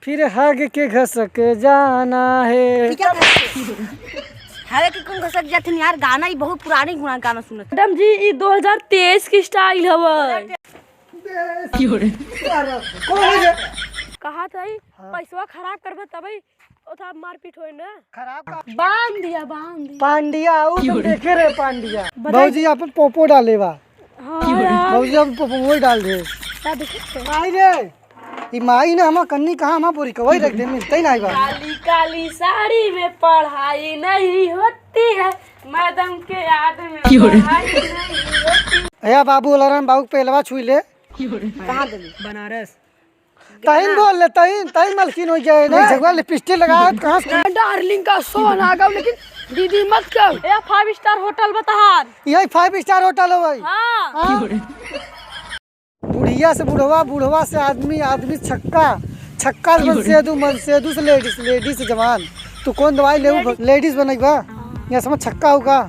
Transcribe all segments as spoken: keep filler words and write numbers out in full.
फिर हग के घसक जाना है। ठीक है, हवे के कौन घसक जात हन यार, गाना ई बहुत पुराने पुराना गाना सुनत। मैडम जी, ई दो हज़ार तेईस के style हवे। कौन है ये? कहा था ई, हाँ। पैसवा खराब करबे तबे ओथा मारपीट होई ना। खराब का? बांध दिया, बांध दिया। पांडिया, ऊ तुम देखे रहे पांडिया। बताई। भौजी अपन पोपो डाले बा। हाँ यार। भौजी अपन पोपो वही डाल दे। का देखे थे? आई रे। ई माई ने हमा कन्नी कहाँ हमा बोरी कवई रख दे, मिलते ही नहीं बा। काली काली साड़ी में पढ़ाई नहीं होती है, मैडम के याद में पढ़ाई नहीं होती। भैया बाबू अलाराम बाबू के पहलवा छुई ले। कहाँ देबे? बनारस। तहिन बोल ले, तहिन, तहिन मलकिन हो जाए ना। जगवा लिपस्टिक लगा, कहाँ से? डार्लिंग का सोन आ गया, लेकिन दीदी मत कहो। ए, five star hotel बा तहार। यही five star hotel हो भाई। हाँ। हाँ। बुढ़िया से बुढ़वा, बुढ़वा से आदमी, आदमी छक्का, छक्का से मनसेधू, मनसेधू से लेडीज, लेडीज से जवान। तू कौन दवाई लेबू? लेडीज। लेडीज बनई बा? हाँ। या समझ छक्का होगा।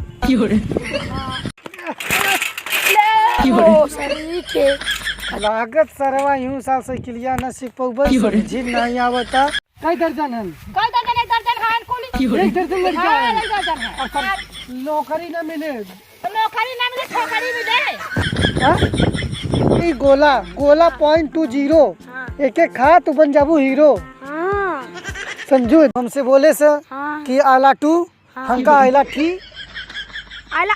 ओ, सही के। लागत सरवा यूं साल साइकिलिया न सीख पउबे, समझी नहीं आवता। कई दर्जन हन? कई दर्जन? एक दर्जन हन कुल। एक दर्जन लड़का हाँ, हन? एक दर्जन हन। अच्छा, नौकरी न मिले। नौकरी ना मिले, छोकरी मिले। हाँ? ई गोला, गोला point two zero। हाँ। एक एक खा, तू बन जाबू हीरो। हाँ। समझू, हमसे बोले से हाँ। कि आला टू, हाँ। हमका आइला ठी। आइला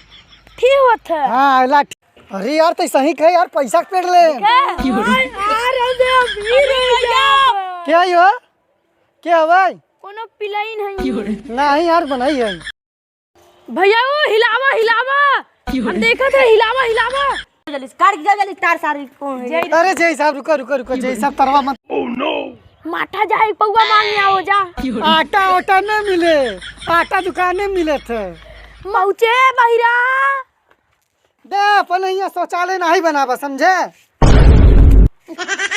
ठी होत है। हाँ, आइला ठी। अरे यार, तो सही कहे यार, पैसा के पेड़ ले। क्या? अरे, अरे, अभी रुक जा। क्या यो? क्या भाई? कोनो पिलाइन है। नहीं यार, बनाई है। भैया, ओ, हिलावा, हिलावा। हम देखत है, हिलावा, हिलावा। जल्दी से काट के जाओ, जल्दी तार सारी कौन है? अरे जय साहब, रुको, रुको, रुको, जय साहब, तरवा मत। माठा जाए, पौवा मांग आओ जा। आटा, आटा न मिले, आटा दुकाने मिले थे। पहुँचे बहिरा। दे, अपन यहाँ शौचालय नहीं बनावा, समझे?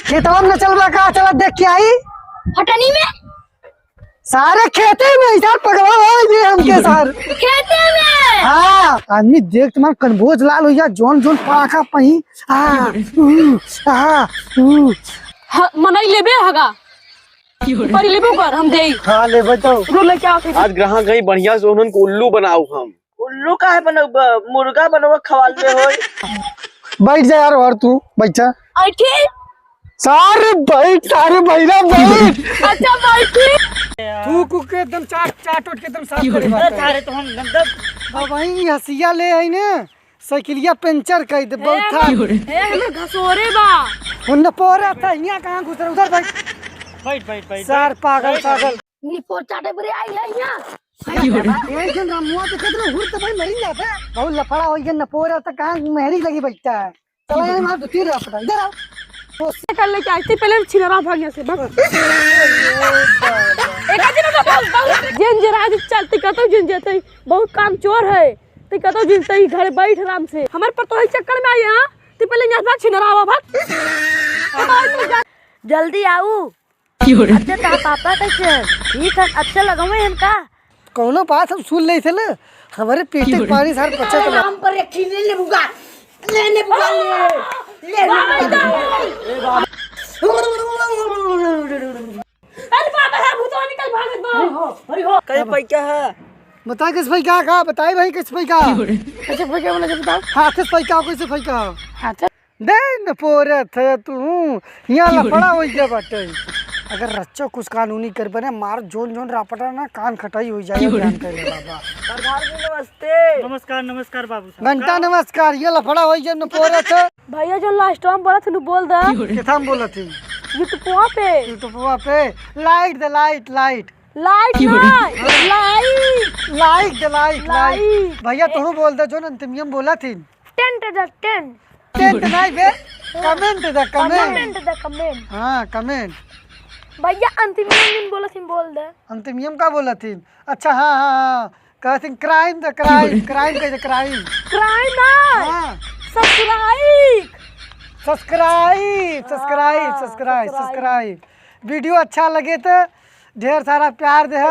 खेतवा में न चलबा का, चला देख के आई। हटनी में? सारे खेते में, इधर पगला हो गए हमके सार। खेते में? हाँ, आदमी देख तुम्हार कनबोज लाल हो गया, जौन जौन पाखा पही। आ, ऊ, आ, ऊ। ह-, मनई लेबे हगा। पर लेबो कर, हम देई। हाँ, लेबे तो। रो ले क्या फिर? आज ग्राहक आई बढ़िया से, उन्हन को उल्लू बनाऊ हम। उल्लू काहे बनउबा? मुर्गा बनउबा, खवाल में होई। बैठ जा यार, और तू बैठ जा। ऐठी? सारे बैठ, सारे बहिरा बैठ। अच्छा, बैठी। थूक के एकदम चाट, चाट उट के एकदम साफ करे बात है। सारे तो हम गंदा। अब वहीं हसिया ले आई ने, साइकिलिया पंचर कर दे, ए, बहुत था। ए, हमर घसोरे बा। उन्ने पोरा था, यहाँ कहाँ घुस रहा? उधर बैठ। बैठ, बैठ, बैठ, सार बैठ। पागल, बैठ। पागल। निपोर चाटे बरे आई है यहाँ। यही जन रामुआ तो कहते हुर तो भाई मरी जाता है। बहुत लफड़ा हो गया, नपोरा तो कहाँ मेहरी लगी बैठता है। चलो यार, मार दो तीन रास्ता, इधर आओ। कोशिश कर ले क्या, इतनी पहले छिनरा भाग यहाँ से, भाग। एक आदमी तो बहुत, बहुत जिन जरा आज चलते कहते जिन जाते, बहुत काम चोर है। ते कहते जिन ते घर बैठ आराम से। हमारे पर तो ही चक्कर में आई यहाँ, ते पहले यहाँ से छिनरा आवा, भाग। जल्दी आऊ। अच्छा, ता पापा कैसे हैं? ठीक है, अच्छा लगवे हैं का? कौनो बात हम सुन ले थे ना, हमारे पेटे के पानी सार पचत ना। नाम पर रखी ले ले बुगा, ले ले बुगा, ले, ले ले बुगा। अरे बाप रे, भूतवा निकल भागत बा। कई पैका है? बता किस पैका का? बताई भाई किस पैका? कैसे पैका बोला जब बताओ। हाँ, किस पैका हो, कैसे पैका हो? हाँ, चल। दे न पोरत है तू, यहाँ लफड़ा हो गया बाटे। अगर रच्चो कुछ कानूनी कर बने, मार जोन जोन रापटा ना, कान खटाई हो जाए, ध्यान कर ले बाबा। सरदार जी नमस्ते। नमस्कार, नमस्कार बाबू साहब। घंटा नमस्कार, ये लफड़ा हो गया न पोरत है। भैया जो last time बोला था, बोल दे। किथा में बोला थी? YouTube पे। YouTube पे। Light दे, light, light। Light ना, like। Like दे, like, like। Like। भैया, तू बोल दे, जो अंतिमियम बोला थी। Tent दे, tent। Tent नहीं बे, comment दे, comment। Comment दे, comment। हाँ, comment। भैया, अंतिमियम दिन बोला थी, बोल दे। अंतिमियम का बोला थी? अच्छा, हाँ, हाँ, हाँ। कहते हैं, crime द crime, crime कह दे, crime। Crime ना। हाँ। Subscribe। Subscribe, subscribe, हाँ, subscribe, subscribe। Subscribe। Video अच्छा लगे तो ढेर सारा प्यार दे।